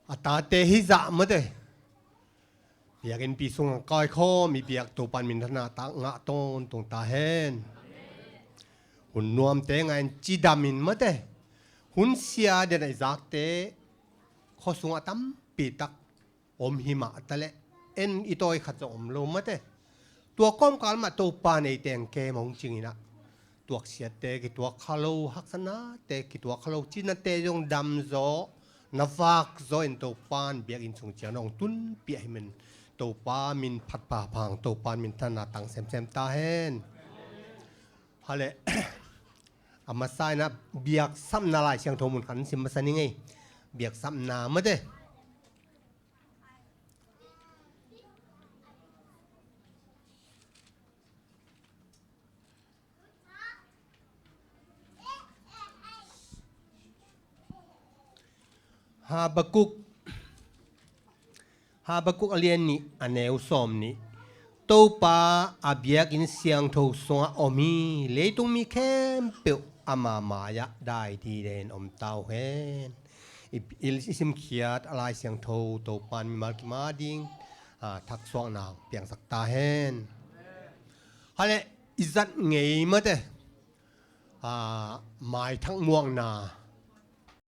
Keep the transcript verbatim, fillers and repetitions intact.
A tate hizah mate, biakinnpi sungah kaikhawm i biak Topan minthanna tak ngah tawntung ta hen. Hun nuamte ngahin cidamin mate, hun sia den a i zakte khua sungah tampi tak om himah taleh en i tawi khat zong om lo mate. Tua kawmkal mah Topan ei teng kem hong cinginah tuaksiatte kituak kha lo, haksatnate kituak kha lo, cinate zong damzaw, na vakzaw in Topan biakinn sung ciang hong tunpiah himen. Topa min phatpha phang, Topan minthanna tang semsem ta hen. Hale. A masa inah biaksapna Lai Siangtho mun khat sim masa ni ngei. Biaksapna mate. Habakuk, Habakuk a lian nih, a neu sawm nih. Topa a biakinn siangtho sungah om hi. Leitung mi khempeuh ama mai-ah dai diden om ta uh hen. I, i, i simkhiat a Lai Siangtho Topan mimal kim a ding, a, thaksuakna piangsak ta hen. Hale, i zat ngei mate, a, maithak muakna